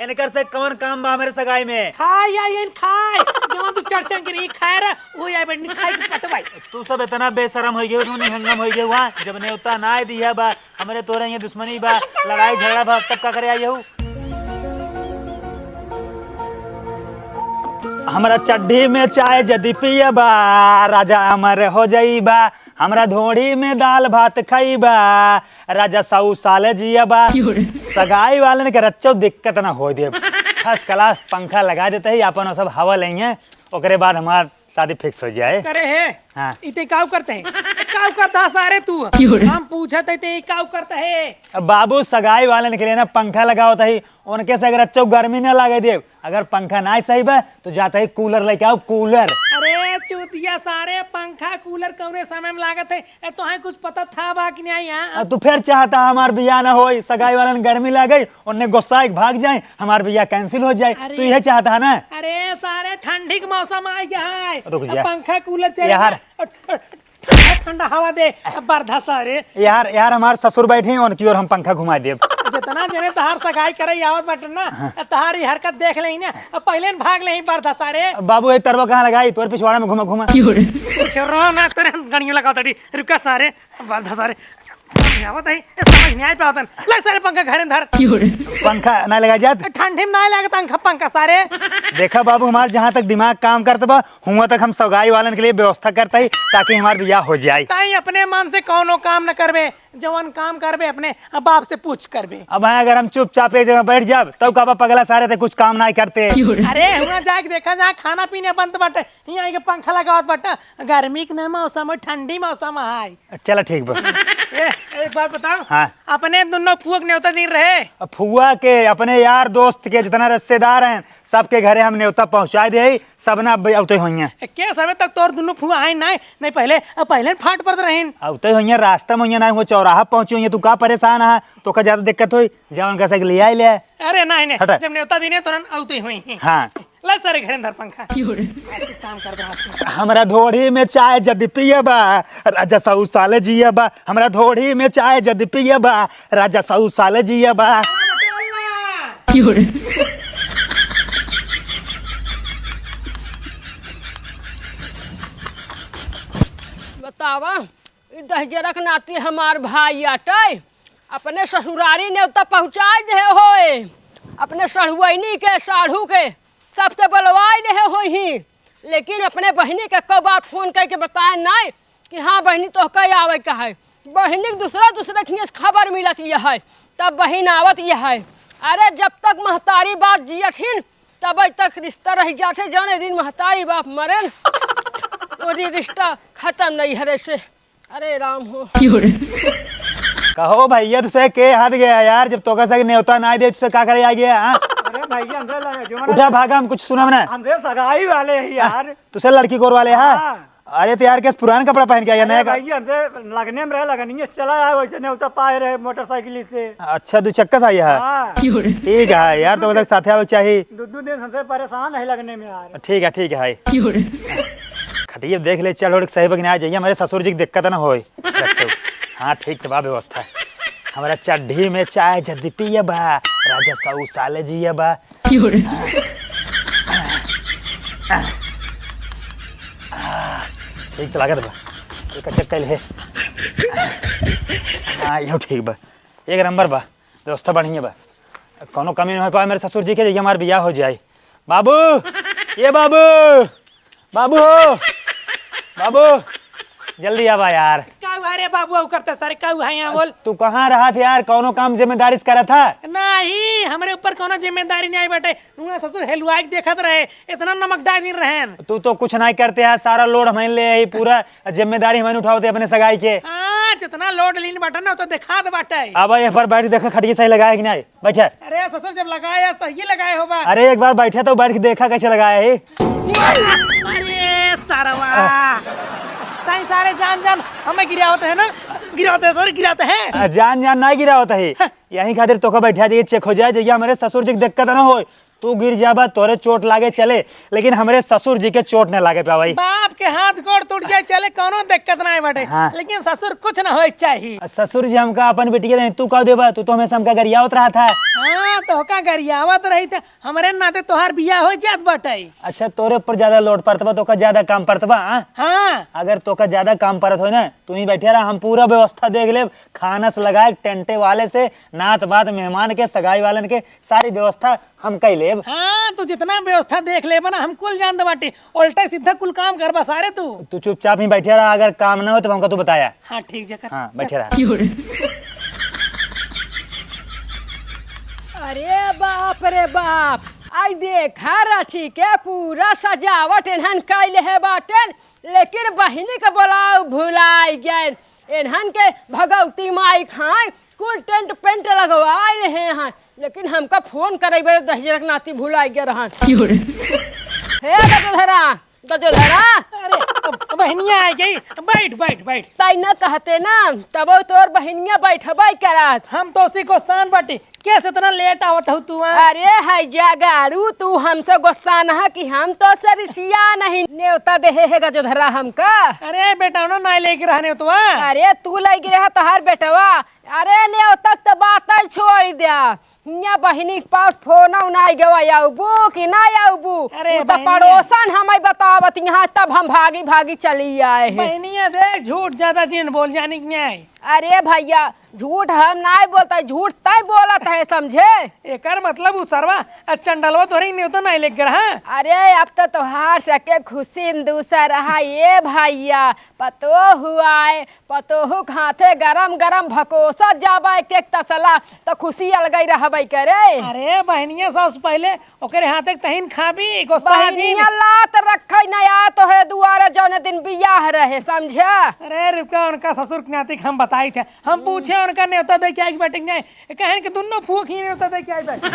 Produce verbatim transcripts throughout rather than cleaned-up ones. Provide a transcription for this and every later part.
इनकर से कौन काम बा हमरे सगाई में? खाए या इन खाए, जवन तू चर्चा के नहीं खाए रे, वो या बैठ खाए के पटवाई। तू सब इतना बेशरम होइ गए, तू निहंगम होइ गए हुआ। जब नेवता ना दिया बा, हमरे तोरे ये दुश्मनी बा, लड़ाई झगड़ा बा, तब का करे आई हूँ? हमरा चड्ढी में चाय जदि पियबा, राजा अमर हो जाइबा। हमरा धोड़ी में दाल भात खइबा, राजा सौ साल जियबा। क्यों रे? सगाई वालन के रच्चो दिक्कत ना होइ देब। First class पंखा लगा देते ही अपन सब हवा लेंगे, ओकरे बाद हमार शादी fix हो जाए। करे है? हाँ। इते काऊ करते हैं? काऊ करता है सारे तू? क्यों रे? हम पूछत है ते काऊ करता है? अब बाबू, सगाई वालन के लिए ना पंखा लगावत ही, उनके से अगर अच्छो गर्मी ना लागे देब। अगर पंखा ना सही बा तो जाता ही cooler लेके आओ, cooler। अरे चूतिया सारे, पंखा cooler कौने समय में लागत है? ए, तोहे कुछ पता था बा कि नहीं? हाँ? अब तू फिर चाहता हमार बियाह ना होई, सगाई वालन गर्मी लागे, उनने गुस्सा के भाग जाए, हमार बियाह cancel हो जाए। अरे। तू यह चाहता है ना? अरे सारे, ठंडी के मौसम आ गया है, रुक अब जा। पंखा cooler चले यार। ना। अ, अ, अ, ठंडा हवा दे, अब बरधा सारे। यार, यार, हमार ससुर बैठे हैं, उनकी ओर हम पंखा घुमा देब। जितना जने तहार सगाई करे आवत बाटे ना, हाँ। तहार ई हरकत देख लेही ना, अब पहले न भाग लेही बरधा सारे। बाबू, ये तरवा कहाँ लगाई? तोर पिछवाड़ा में घुमा, घुमा। छोरो ना, तेरे गणियों लगाओ तड़ी, रुका सारे। बरधा सारे। समझ नहीं आवत है, ये समझ नहीं आए पावतन। ले सारे पंखा घरे धर। पंखा ना लगा जात? ठंडी में ना लागत पंखा, पंखा सारे। देखा बाबू, हमार जहाँ तक दिमाग काम करत बा, हुआ तक हम सगाई वालन के लिए व्यवस्था करता ही, ताकि हमार बियाह हो जाए। ताई अपने मन से कौनो काम न करबे, जवन काम करबे अपने बाप से पूछ करबे। अब हाँ, अगर हम चुपचाप एक जगह बैठ जाब, तब कहबा पगला सारे ते कुछ काम ना करते। अरे हुआ जाके देखा, जहाँ खाना पीने बनत बाटे, यहाँ आके पंखा लगावत बाटे। गर्मी के ना मौसम है, ठंडी मौसम है। चला ठीक बा। ए, एक बात बताओ। हाँ। अपने दुनो फुआ के न्योता दिन रहे। अब फुआ के, अपने यार दोस्त के, जितना रिश्तेदार हैं, सबके घरे हम न्योता पहुँचाइ देइ, सब ना अब अउते होइहें। ए, के समय तक तोर दुनो फुआ आइन नाहीं, नहीं पहले, अब पहले फाट पड़त रहिन। अउते होइहें, रास्ता में होइहें नाहीं, वो चौराहा पहुँचे होइहें, तू का परेशान है, तोका ज्यादा दिक्कत होई, जा उनका से ले आइ ले। अरे नाहीं, नाहीं, हटा। जब न्योता दिने तुरंत अउते होइहें। हाँ। ला सारे घरे धर पंखा। क्यों रे? आज कुछ काम कर दे हाथ में। हमरा धोड़ी में चाय जदि पियबा, राजा सौ साल जियबा। हमरा धोड़ी में चाय जदि पियबा, राजा सौ साल जियबा। क्यों रे? बतावा, ई दहिजरक नाती हमार भाई आटे, अपने ससुरारी नेवता पहुँचाइ देहे होए, अपने सढ़ुआइनी के, साढ़ू के, सबके बोलवाइ लेहे होइहीं, लेकिन अपने बहिनी के एको बार फोन कइके बताए नाहीं कि हाँ बहिनी, तोहका आवइ का है। बहिनी के दूसरा, दूसरे ठियाँ से खबर मिलत यह है, तब बहिन आवत यह है। अरे, जब तक महतारी बाप जियत हिन, तब तक रिश्ता रहि जात है। जउने दिन महतारी बाप मरेन, वो दिन रिश्ता खतम नइहरे से। अरे राम हो। कहो भइया, तुसे के हद गया यार, जब तोका से नेवता नाहीं दे, तुसे का करे आ गया, हाँ? अरे भइया, हमसे लगे, जो उठा भागा, हम कुछ सुनब ना। हमसे सगाई वाले हैं यार। तुसे लड़की गोर वाले, हाँ? हाँ। अरे तो यार, कैसे पुरान कपड़ा पहन के आया, अरे नया का? भइया, हमसे लगने में रहे, लगनिये से चला आया, वैसे नेवता पाए रहे मोटरसाइकिल से। अच्छा, दो चक्का से आया है? हाँ। ठीक है यार, तो मतलब साथे आवे के चाही। दो, दो दिन हमसे परेशान है लगने में यार। ठीक है, ठीक है। खटिया देख ले, चल, और सही बगने आ जाइए, हमारे ससुर जी की दिक्कत ना होए। रख दो। हाँ, ठीक तो बा व्यवस्था। हमारा चड्ढी में चाय जदि पिए बा, राजा सौ साल जिए बा। ठीक तो लागत बा। एक चेक कर ले। हाँ, इहो ठीक बा। एक नंबर बा। व्यवस्था बढ़िया बा। कौनो कमी ना हो पावे मेरे ससुर जी के, जइया हमार बियाह हो जाए। बाबू, ए बाबू, बाबू हो, बाबू, जल्दी आवा यार। का हुआ रे बाबू, अउ करते सारे, का हुआ यहाँ बोल? तू कहाँ रहत यार, कौनो काम जिम्मेदारी से करत ह? नहीं, हमरे ऊपर कौनो जिम्मेदारी नहीं आई बाटे। उहाँ ससुर हेलुआई के देखत रहे, इतना नमक डाल दिन रहेन। तू तो कुछ नहीं करते यार, सारा load हमही ले आई, पूरा जिम्मेदारी हमही उठावते अपने सगाई के। हाँ, जितना load लीन बाटे ना, तो दिखात बाटे। अब एक बार बैठ देखा, खटिया सही लगाया कि नहीं? बैठे। अरे ससुर, जब लगाया, सही लगाए होबा। अरे एक बार बैठे तो बैठ के देखा कैसे लगाया है। अरे सारवा, ताई सारे जान जान हमें गिरावत है ना, गिरावत है, sorry, गिरावत है। आ, जान जान नहीं गिरावत है। हाँ। यहीं खातिर तोका बैठा जाइए, check हो जाए, जइया हमारे ससुर जी की दिक्कत ना होए। तू गिर जाबा, तोरे चोट लागे चले, लेकिन हमरे ससुर जी के चोट न लागे पावइ। बाप के हाथ गोड़ टूट जाए चले, कौनो दिक्कत नाहीं बाटे। हाँ। लेकिन ससुर कुछ न होए चाही। आ ससुर जी हमका अपन बिटिया दें, तू का देबा? तू तो हमेशा हमका गरियावत रहत ह। हाँ, तोहका गरियावत रही त हमरे नाते तोहार बियाह हो जात बाटे। अच्छा, तोरे ऊपर ज्यादा load पड़त बा, तोका ज्यादा काम पड़त बा, हाँ? हाँ। अगर तोका ज्यादा काम पड़त होई ना, तू ही बैठे रहा, हम पूरा व्यवस्था देख लेब। खाना से लगाए टेंटे वाले से, नात बात, मेहमान के, सगाई वालन के, सारी व्यवस्था हम कई लेब। हाँ, तू जितना व्यवस्था देख लेबा ना, हम कुल जानत बाटी। उल्टा सीधा कुल काम करबा सारे तू। तू चुपचाप ही बैठे रहा, अगर काम ना हो तो हमका तू बताया। हाँ, ठीक जगह। हाँ, बैठे रहा। अरे बाप रे बाप, आई देखा रची के पूरा सजावट इन्हन कइले है बाटेन, लेकिन बहिनी के बोलाव भुलाई गए। इन्हन के भगवती माई खाए कुल टेंट पेंट लगवाए रहे हैं, लेकिन हमका फोन करे बेर दहिजरक नाती भुलाई गए रहन। हे गजोधरा, गजोधरा। अरे, अब बहिनिया आ गई। बैठ, बैठ, बैठ। ताई न कहते ना, तबो तोर बहिनिया बैठबे करत। हम तो उसी गोस्सान बाटी। कैसे इतना लेट आवत हऊ तू, हाँ? अरे है जगाड़ू, तू हमसे गोस्सान है कि हम तोसे रिसिया नहीं। नेवता देहे है गजोधरा हमका। अरे बेटा, ना, ना लेके रहने तो, हाँ? अरे तू लेके रहा तोहार बेटवा। अरे नेवता के तो बात ही छोड़ द्या। हियाँ बहिनी के पास फोन आउ ना गवा, आउबू कि ना आउबू? अरे उ तो बहिनिया। पड़ोसन हमें बतावत यहाँ, तब हम भागी भागी चली आए हैं। बहिनिया देख, झूठ ज्यादा जिन बोल जानी कि नहीं? अरे भैया, झूठ हम नाहीं बोलत है, झूठ तय बोलत है, समझे? एकर मतलब उ सरवा आ चंडलवा तोहरे नेवता नाहीं लेके रहा। अरे अब तो तोहार सके खुशी न दूसर रहा ये भैया, पतोहू आए, पतोहू के हाथे गरम गरम भकोसा जाबा एक एक तसला, तो खुशी अलगई रहबे करे। अरे बहनिया, सबसे पहले ओकरे हाथे के तहिन खाबी, गुस्सा जिन। बहनिया लात रखे न आए तोहे दुआरे जौने दिन बियाह रहे, समझा? अरे रुका, उनका ससुर के नाती के हम बताई थे, हम हम्म। पूछे उनका नेवता दे के आई बैठे नहीं, कहेन कि दुन्नो फूक ही नेवता दे के आई बैठे।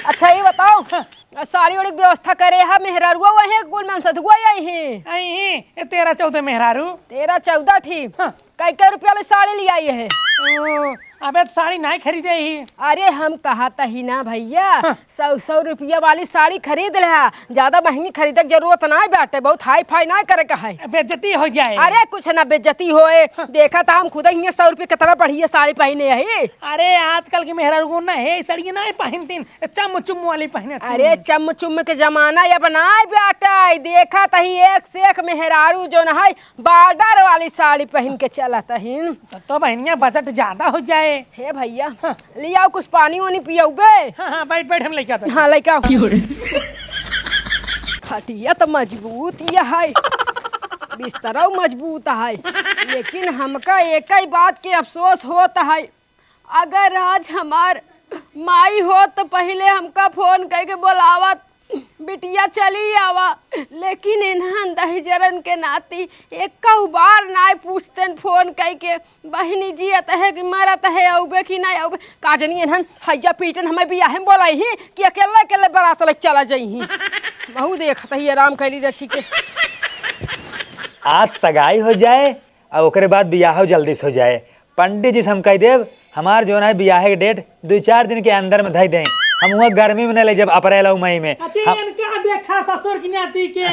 अच्छा ये बताओ, हाँ। साड़ी ओड़ी के व्यवस्था करे हा मेहरारुआ वही कुल मनसधुआ यही? आई ही, ये तेरह चौदह मेहरारू। तेरह चौदह ठी? हाँ। कई कई रुपया वाली साड़ी ले आई है? ओ, अबे तो साड़ी नहीं खरीदे ही। अरे हम कहत ही ना भैया, हाँ। सौ सौ रुपया वाली साड़ी खरीद ले हा, ज्यादा महंगी खरीदे के जरूरत नहीं बाटे, बहुत हाई फाई नहीं करे के है। बेइज्जती हो जाए। अरे कुछ ना बेइज्जती होए, हाँ। देखा था हम खुद ही सौ रुपया कितना बढ़िया साड़ी पहने है। अरे आजकल की मेहरारू ना है साड़ी नहीं पहनतीन, चम चुम वाली पहने थी। अरे चम चुम के जमाना अब नहीं बाटे, देखा तही एक से एक मेहरारू जौन है बॉर्डर वाली साड़ी पहन के चलत हिन। तो, तो बहनिया बजट ज्यादा हो जाए। हे भैया, हाँ। ले आओ कुछ पानी वानी पियौबे। हाँ, हाँ, बैठ, बैठ, हम लेके आते हैं। हाँ, लेके आओ। खटिया तो मजबूत ये है, बिस्तरा मजबूत है, लेकिन हमका एक ही बात के अफसोस होत है, अगर आज हमार माई होत तो पहिले हमका फोन करके बोलावत, "बिटिया चली आवा," लेकिन इन्हन दहिजरन के नाती एक बार नाय पूछतेन फोन करके, "बहिनी जियत है कि मरत है, अउबे कि नाय अउबे?" का जनी इन्हन हैया पीटन हमें बियाहे में बोलाई ही कि अकेले अकेले बारात लेके चला जाई ही। महू देखत ही आराम कैली रची के। आज सगाई हो जाए और ओकरे बाद बियाह जल्दी से हो जाए। पंडित जी से हम कह देब, हमार जौन है बियाहे के डेट दो चार दिन के अंदर में धई दें। हम हुआ गर्मी में न ले जब अप्रैल और मई में। अति हम इनका देखा ससुर की नाती के,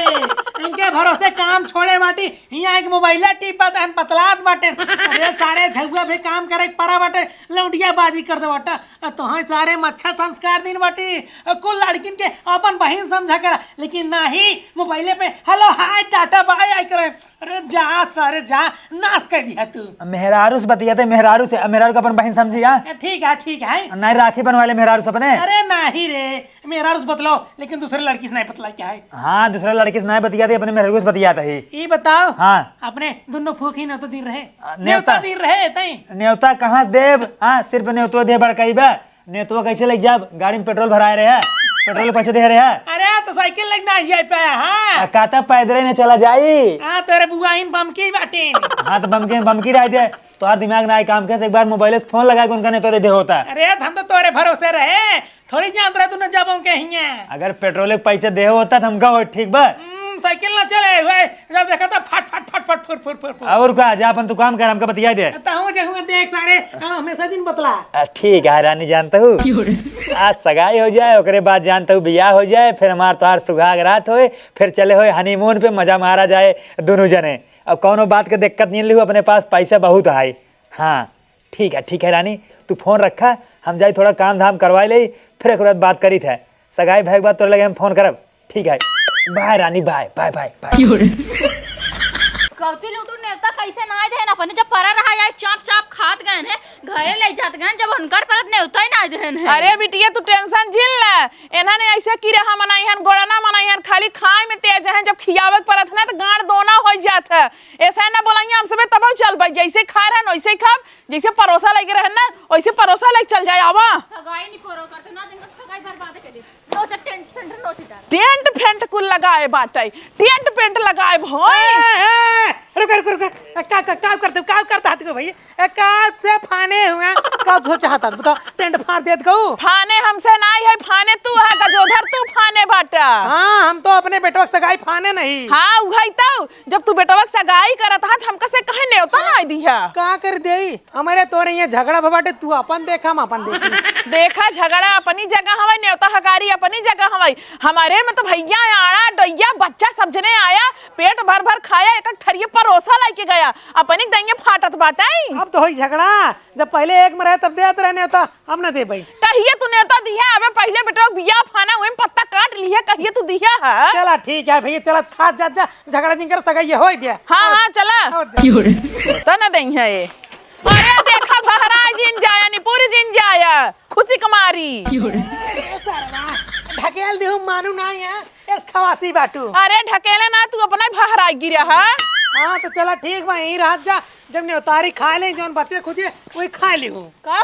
इनके भरोसे काम छोड़े बाटी, हियाँ एक मोबाइल टीप बात हन बतलात बाटे। अरे सारे झगुआ भी काम करे परा बाटे, लौंडिया बाजी कर दे बाटा। आ तोहें सारे में अच्छा संस्कार दिन बाटी, आ कुल लड़किन के अपन बहिन समझा करा, लेकिन नाही मोबाइले पे हेलो हाय टाटा बाय आई करे। अरे जा सारे जा, नाश कर दिया तू। मेहरारू से बतियाते, मेहरारू से, मेहरारू का अपन बहिन समझी, हाँ? ए, ठीक है, ठीक है। नहीं राखी बनवा ले मेहरारू से अपने। अरे नहीं रे, मेहरारू से बतलाओ, लेकिन दूसरे लड़की से नहीं बतलाई क्या है? हाँ, दूसरे लड़की से नहीं बतियाते, अपने मेहरारू से बतियाता ही। ये बताओ, हाँ। अपने दोनों फूक ही न तो दिन रहे, आ, नेवता। नेवता दिन रहे, तई। नेवता कहाँ से देब? हाँ, सिर्फ नेवतो दे बड़काई बा। नेतवा कैसे ले जाब? गाड़ी में पेट्रोल भराए रहे, पेट्रोल के पैसे दे रहे। अरे तो साइकिल लेके ना जाए पाया, हाँ। आ, का तब पैदल ही ना चला जाई? हाँ, तोरे बुआइन बमकी बाटिन। हाँ, तो बमकी, बमकी रह जाए, तोहार दिमाग ना आई काम के। एक बार मोबाइल से फोन लगा के उनका नेतवा दे दे होता। अरे, तो हम तो तोरे भरोसे रहे, थोड़ी जानत रहे तू न जाबो के हियाँ। अगर पेट्रोल के पैसे दे होता तो हम का हो, ठीक बा? हम्म, साइकिल ना चले हुए, जब देखा तो फट, फट, फट, फट, फुर, फुर, फुर, फुर। और का, जा अपन तू काम कर, हमका बतिया दे। तहूँ जे हुए देख सारे, हाँ, हमेशा दिन बतला। आ, ठीक है रानी, जानता हूँ। आज सगाई हो जाए, ओकरे बाद जानता हूँ बियाह हो जाए, फिर हमार तोहार सुहाग रात होए, फिर चले होए honeymoon पे, मजा मारा जाए दोनों जने। अब कौनो बात के दिक्कत नहीं लिहू, अपने पास पैसा बहुत है। हाँ, ठीक है, ठीक है रानी, तू फोन रखा, हम जाई थोड़ा काम धाम करवाई लेई, फिर एक बात करी थे। सगाई भए के बाद तोरे लगे हम फोन करब। ठीक है, बाय रानी, बाय, बाय, बाय, बाय। कौती लूटू नेवता कैसे ना देहन, अपने जब परा रहा है चाप चाप खात गए हैं, घरे ले जात गए हैं, जब उनकर परत नेवता ही ना देहन है। अरे बिटिया, तू tension झिल ले, इन्हन ऐसे कीड़ा मनाई हन, गोड़ना मनाई हन, खाली खाए में तेज हैं, जब खियावे के परत है ना तो गांड दोना हो जात है। ऐसा ना बोलाइए हम सबे, तब चल भाई, जैसे खाए रहन वैसे ही खाब, जैसे परोसा लेके रहन ना वैसे परोसा लेके चल जाए। आवा। सगाई नहीं परो करते ना, दिन भर सगाई बर्बाद कर दे। नोच टेंट सेंटर नोच डाल। टेंट फेंट कुल लगाए बाटे, टेंट पेंट लगाए भोई। ए, ए, रुक, रुक, रुक। ए, का, का, का करते, का करते हाथ को भाई? ए, का से फाने हुआ? का धो चाहता, बताओ, टेंट फाड़ देत कहू? फाने हमसे नाई है, फाने तू है, गजोधर तू फाने बाटा। हाँ, हम तो अपने बेटवा के सगाई फाने नहीं। हाँ, उहई तो, जब तू बेटवा के सगाई करत हा, त हमका से कहे नेवता नाई दिहा? का कर देई? हमरे तोरे यहाँ झगड़ा भवा बाटे, तू अपन देखा, हम अपन देखी। देखा, झगड़ा अपनी जगह हवै, नेवता हकारी अपनी जगह हवै। हमरे में तो भैया, आड़ा, डैया, बच्चा सब जने आया, पेट भर भर खाया, एक एक थरिये परोसा लेके गया, अपनी दइये फाटत बाटै। अब तो होई झगड़ा, जब पहले एक में रहे तब देत रहे नेवता, अब ना देबै। कहिए तू नेवता दिहा, अबे पहिले बेटवा बियाह फाना, वही पत्ता काट लिहे, कहिए तू दिहा है। चला ठीक है भैया, चला खा जा, जा, झगड़ा जिन कर सगाई होई दे। हाँ, हाँ, चला। और दे। तो ना दइहे ये। अरे देखा, बहराय जिन जाया, निपुर जिन जाया, खुशी कुमारी। अरे सरवा, ढकेल दिहू मानू ना है, एस खवासी बाटू। अरे ढकेले ना, तू अपना ही बहराय गिरा है। हाँ, तो चला ठीक बा, यहीं रह जा। जब नेवतारी खाए ले, जौन बचे खुचे, वही खाए लिहू। का?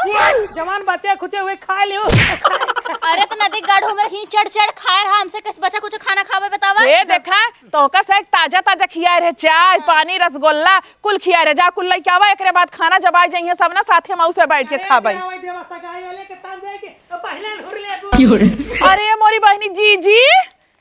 जवान बचे खुचे, वही खाए लिहू। अरे तो नदी गढ़ में ही चढ़ चढ़ खाए रहा, हमसे कैसे बचा कुछ खाना खावे बतावा? ए देखा, तोहका से एक ताजा ताजा खियाए रहे, चाय, पानी, रसगुल्ला, कुल खियाए रहे। जा कुल लइके आवा, एकरे बाद खाना जब आ जाइए सब ना साथे में उसे बैठ के अरे खाबै। देवा, देवा, सगाई वाले के तान जाए के, अब पहले हुर ले तू। अरे मोरी बहनी जीजी,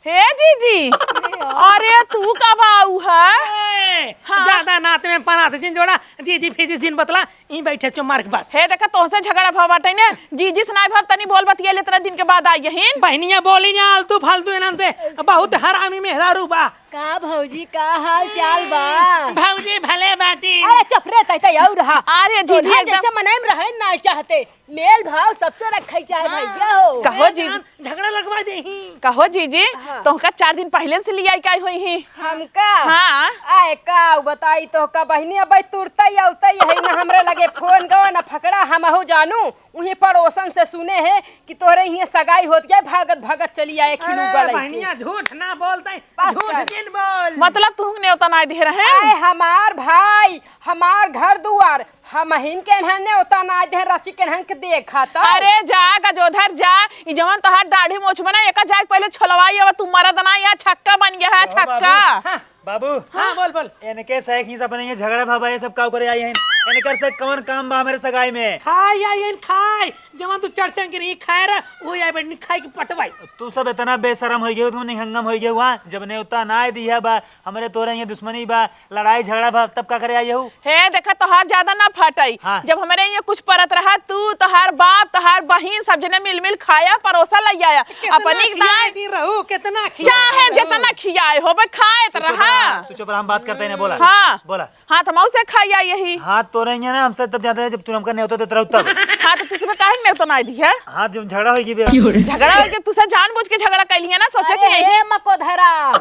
हे जीजी, अरे तू कब आऊ है? ए, हाँ। ज्यादा नात में पनात जिन जोड़ा, जीजी फीजी जिन बतला, ई बैठे चुप मार के बस। हे देखा, तोहसे झगड़ा भवा बाटे ने, जीजी से नाई भवा, तनी बोल बतिया ले, इतना दिन के बाद आई यहीं। बहनिया बोली ना आलतू फालतू इन्हन से, बहुत हरामी मेहरारू बा। का भौजी, का हाल चाल बा? भौजी भले बाटी। अरे चुप रे, तै तै और रहा। अरे जीजी तोहरा एकदम जैसे मनई में रहे ना चाहते, मेल भाव सबसे रखे चाहे हाँ। भैया हो। कहो ए जीजी। जान, झगड़ा लगवा देही। कहो जीजी, हाँ। तोहका चार दिन पहिले से लियाई के आई होई ही। हमका? हाँ। आए का बताई तोहका बहिनी, अब तुरतै अउतै है ना हमरे लगे फोन गवा ना फकड़ा, हमहू जानू। उही पड़ोसन से सुने है कि तोहरे इहाँ सगाई होत गए, भागत भागत चली आए खिलू अरे गलई के। बहनिया झूठ ना बोलतै, बस झूठ कर। जिन बोल। मतलब तुहूँ नेवता नाई दिहे रहे? आए हमार भाई, हमार घर दुआर, हमहिन के इन्हन नेवता नाई दिहे, रची के इन्हन के देखा तो। अरे जा गजोधर जा, ई जवन तोहार दाढ़ी मोछ बना, एका जाए पहिले छोलवाई, अब तू मरद ना, यहाँ छक्का बन गया है, कहो छक्का। बाबू। हाँ। हाँ, बोल, बोल। इनके से एक ही से अपने ये झगड़ा भवा, ये सब काऊ करे आई हैं? इनकर से कौन काम बा हमरे सगाई में? खाए आई हैं, खाए। जवन तू चढ़ चढ़ के नहीं खाए रहा, वो आई बैठनी खाए के पटवाई। तू सब इतना बेशरम हो गए, तुम निहंगम हो गए हुआ। जब नेवता ना दिया बा, हमरे तोरे ये दुश्मनी बा, लड़ाई झगड़ा बा, तब का करे आई हूँ? हे, देखा, तोहार ज्यादा ना फाटाई। हाँ। जब हमरे ये कुछ परत रहा, तू, तोहार बाप, तोहार बहिन, सब जने मिल मिल खाया, परोसा लइ आया। कितना अपनी खियाए दाई दिन रहू, कितना खियाए चाहे रहू। जितना खियाए हो, बस खाए तो तू चुप रहा। रहा, तू चुप रहा, हम बात करते ही ना, बोला। हाँ। बोला। हाँ, तो मऊ से खाई आई यही। हाँ, तो रही है ना, हमसे तब जाते हैं, जब तू हमका नेवता देत रहू तब। हाँ, तो तुझे काहे नेवता ना दी है? हाँ, जब झगड़ा होई की बे। झगड़ा होई के तुझसे जानबूझ के झगड़ा कैली है ना, सोचे अरे कि यही। हे मकोधरा,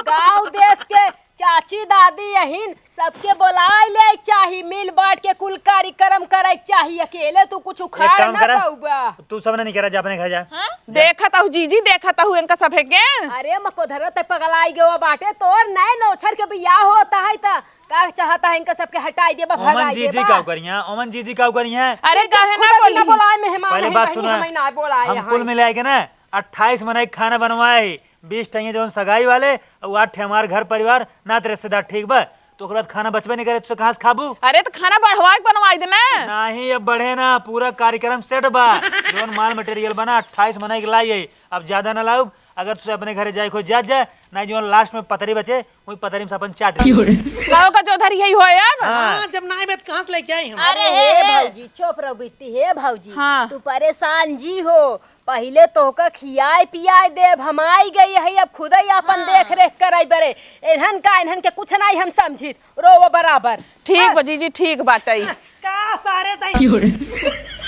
गाँव देश के चाची दादी यहिन सबके बोलाए ले चाही, मिल बांट के कुल कार्यक्रम करे चाही। अकेले तू कुछ एक उखाड़ काम ना करा, पाउबा। तू सब ना निकरा जा अपने घर जा। हाँ? देखत हूँ जीजी, देखत हूँ इनका सभे के। अरे मकोधरा ते पगलाई गवा बाटे, तोर नए नोछर के बियाह होता है त का चाहता है इनका सबके हटाई देबा, ओमन भगाई जीजी देबा? का करिया, ओमन जीजी का करिया। अरे तू काहे खुद ना अभी ना बोली? बोलाए मेहमान पहले है, बात बहनी सुना, हमें ना बोलाए हम हैं। कुल मिलाए के ना अट्ठाईस मनई के खाना बनवाए, बीस ठे जौन सगाई वाले, और आठ ठे हमार घर परिवार, नात रिश्तेदार, ठीक बा? तो ओकर बाद खाना बचबे नहीं करे, तो कहाँ से खाबू? अरे, तो खाना बढ़वा के बनवाई दे ना। नहीं, अब बढ़े ना, पूरा कार्यक्रम सेट बा। जौन माल मटेरियल बना, अट्ठाईस मनई के लाई है, अब ज्यादा ना लाउब, अगर तुसे अपने घरे जाए को जात जाए, नाहीं जौन last में पतरी बचे, वही पतरी में से अपन चाट ले। कहो का चौधरी यही होए अब? हाँ। हाँ, जब नाहीं बे त कहाँ से लेके आई हम? अरे अरे हे, हे हे। भौजी, चुप रहो बिट्टी, हे भौजी। हाँ। तू परेशान जी हो, पहिले तोहका खियाए पियाए देब, हम आई गई है, अब खुदई अपन हाँ। देख रेख कराई बरे। इन्हन का, इन्हन के कुछ नाहीं हम समझित, रोवो बराबर। ठीक हाँ। बा जीजी, ठीक बाटई। का सारे तई?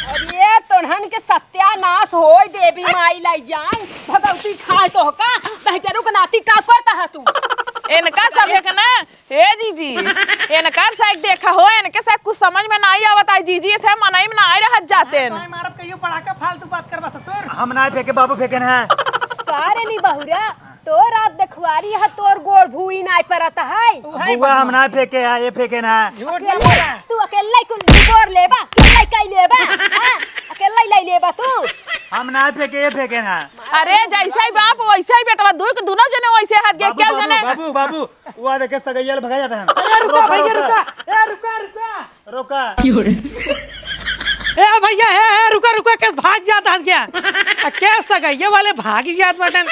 अरे तोहन के सत्यानाश होई, देवी माई लाई जाए, भगवती खाए तोहका, बहजरू के नाती का करत ह तू? इनका सब है के ना, हे जीजी, इनकर से देखा हो, इनके से कुछ समझ में नाहीं आवत है जीजी, से मनई में नाहीं रहत जातेन। नाहीं मारब कहियो पड़ाका, फालतू बात करबा ससुर। हम नाहीं फेंके, बाबू फेंकेन है। का रे नी बहुरा, तोर रात देखवारी है, तोर गोड़ भूई नाहीं परत है। उहै बुआ, हम बाबू। नाहीं फेंके है, ये फेंकेन है। झूठ ना अकेले, बोला। तू अकेले कुल गोड़ लेबा, अकेले कई लेबा, हाँ? अकेले लाई लेबा तू। हम नाहीं फेंके, ये फेंकेन है। अरे जैसे ही बाप वैसे ही बेटवा, दुई के दुनो जने वैसे हाथ गे, बाबू, क्या बाबू, जने? बाबू, बाबू, वो आ देखे सगैया ले भगा जाता है। अरे रुका रोका, भैया, रोका। रुका। ए, रुका, रुका। रोका। ए भैया, ए, ए, रुका, रुका, कैसे भाग जाता है क्या? आ, कैसे सगैया वाले भाग ही जात बाटन?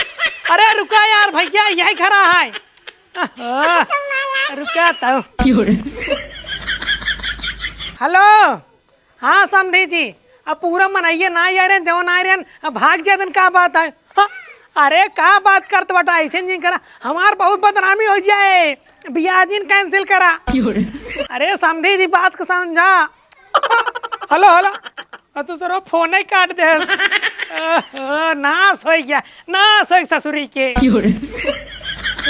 अरे रुका यार भैया, यही खड़ा है। आहा, रुका तो। हेलो। हाँ समधी जी, अब पूरा मनइये ना आए रहन, जवन आए रहन, अब भाग जातन, का बात है? हाँ, अरे का बात करत बाटा, ऐसे नहीं करा, हमार बहुत बदनामी हो जाए, बियाह जिन cancel करा। अरे समधी जी, बात को समझा। हेलो, हेलो, आ तू सरो फोन ही काट दे। ओहो, नाश हो गया, नाश हो ससुरी के।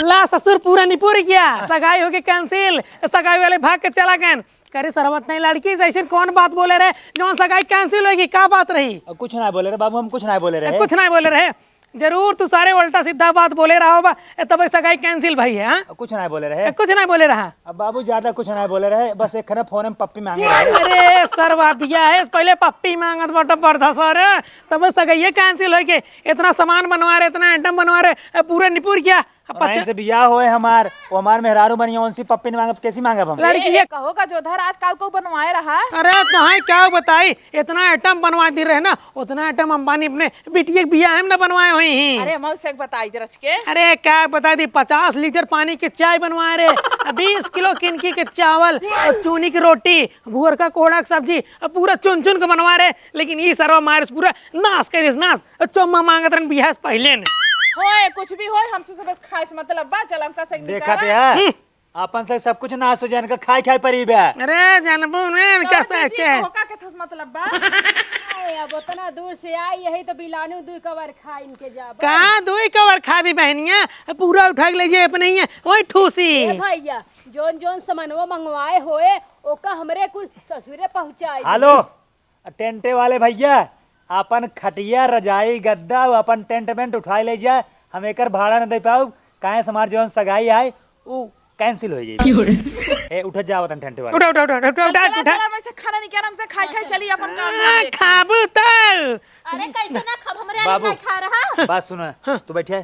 ला ससुर पूरा निपुर गया, सगाई हो गई cancel, सगाई वाले भाग के चला गए। करे सरवत नहीं लड़की से ऐसे कौन बात बोले रहे, जौन सगाई cancel होगी, का बात रही? अब कुछ ना बोले रहे बाबू, हम कुछ ना बोले रहे। कुछ ना बोले रहे, जरूर तू सारे उल्टा सीधा बात बोले रहा होबा, ए, तब सगाई cancel भई है, हाँ? अब कुछ ना बोले रहे। ए, कुछ ना बोले रहा। अब बाबू ज्यादा कुछ ना बोले रहे, बस एक खना फोन में पप्पी मांगे रहे। अरे सरवा बिया है, पहले पप्पी मांगत बाटा बरधा सारे, तब सगाई cancel होई के, इतना सामान बनवा रहे, इतना item बनवा रहे, ए, पूरे निपुर गया। अब और पच्चीस इनसे बियाह होए हमार, वो हमार मेहरारू बनिया, उनसे पप्पी न मांगब, कैसी मांगब हम? लड़की ए, ये कहो का जोधर आज काल को बनवाए रहा? अरे तोहाई क्या बताई, इतना item बनवा दी रहे ना, उतना item अंबानी अपने बिटिया के बियाह में न बनवाए हुई ही। अरे मऊ से एक बताई दे रच के। अरे क्या बता दी, पचास लीटर पानी के चाय बनवाए रहे, बीस किलो किनकी के चावल और चूनी की रोटी, भुअर का कोहड़ा की सब्जी, और पूरा चुन चुन के बनवा रहे, लेकिन ई सरवा मारे पूरा नाश कर दिस, नाश। चुम्मा मांगत रहन बियाह से पहिले ने। होए, कुछ भी होए, हमसे सब खाए से मतलब बा, चल हमका से देखा निकाला। ते है, हम्म। आपन से सब कुछ नाश हो जाए, इनका खाए खाए परी बे। अरे, जानबू ने, इनका तो से जीजी के। तोहका के थस मतलब बा। अरे, अब उतना दूर से आई, यही तो बिलानू दुई कवर खा इनके जाबा। कहाँ दुई कवर खा भी बहनिया, पूरा उठा के ले जाए अपने ही है, वही ठूसी। ए भैया, जौन जौन सामानवा मंगवाए होए, ओका हमरे कुल ससुरे पहुँचाई। हेलो। टेंटे वाले भैया, आपन खटिया, रजाई, गद्दा, उ आपन टेंट वेंट उठाई ले जा, हम एकर भाड़ा न दे पाउब, काहे से हमार जौन सगाई आए, उ cancel हो जाई। क्यों रे? ए, उठ जाओ तन टेंटे वाले। उठा, उठा, उठा, उठा, चल, उठा, चला, उठा। चला, हमसे खाना नहीं क्या, हमसे खाई, खाई चली अपन काम ए, ना। खाबू तो। अरे, कैसे ना खाब, हमरे आदमी बाबू, नहीं खा रहा। बात सुनो, हाँ। तू बैठे,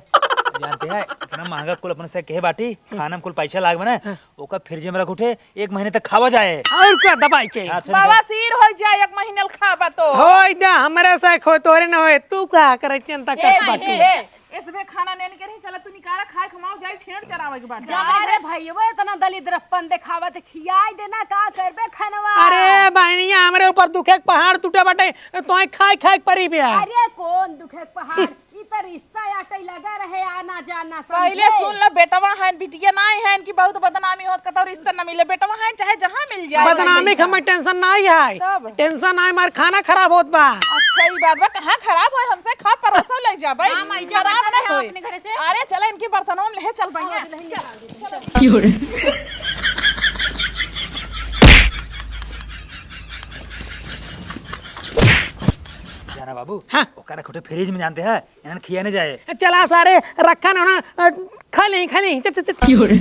जानते हैं, इतना महंगा कुल अपन से कहे बाटी, खाना में कुल पैसा लाग बने, हाँ। ओका फ्रिज में रख उठे, एक महीने तक खावा जाए। और का दबाई के? अच्छा, निकाल। बवासीर हो जाए, एक महीने ल खाबा तो। होई दा, हमरे से खो तोरे न होए, तू का करे चिंता ए, करत ए, बाटू? ए, इसबे खाना नेन के नहीं चला, तू निकाला खाए खमाओ जाए छेड़ चरावे के बाटे। जा रे भैया, इतना दलिद्रपन देखावत खियाई देना, का करबे खनवा? अरे बहनिया, हमरे ऊपर दुखे के पहाड़ टूटे बाटे, तोहे खाए खाए के परी बे। अरे कौन दुखे के पहाड़? ई त रिश्ता आटे लगा रहे, आना जाना, पहिले समझे? सुन ले, बेटवा है, बिटिया नाई है, इनकी बहुत बदनामी होत, कतौ रिश्ता न मिले, बेटवा है, चाहे जहाँ मिल जाए। बदनामी के हमें tension नाई है। तब? Tension है, हमार खाना खराब होत बा। अच्छा, ई बात बा, कहाँ खराब होए, हमसे खा परोसो ले जा भाई। हाँ, माई, जा खराब बर्तन ना ले आओ होए। अपने घरे से। अरे, चला, इनकी बर्तनवा में ले चल, भैया। हाँ, ले निकाल दे। क्यों रे? जाना बाबू, हाँ। ओकरा खुटे फ्रिज में जानते हैं, इन्हन खिया नहीं जाए। चला सारे, रखा ना, ना, अ, खा लें, खा लें, चल, चल, चल। क्यों रे?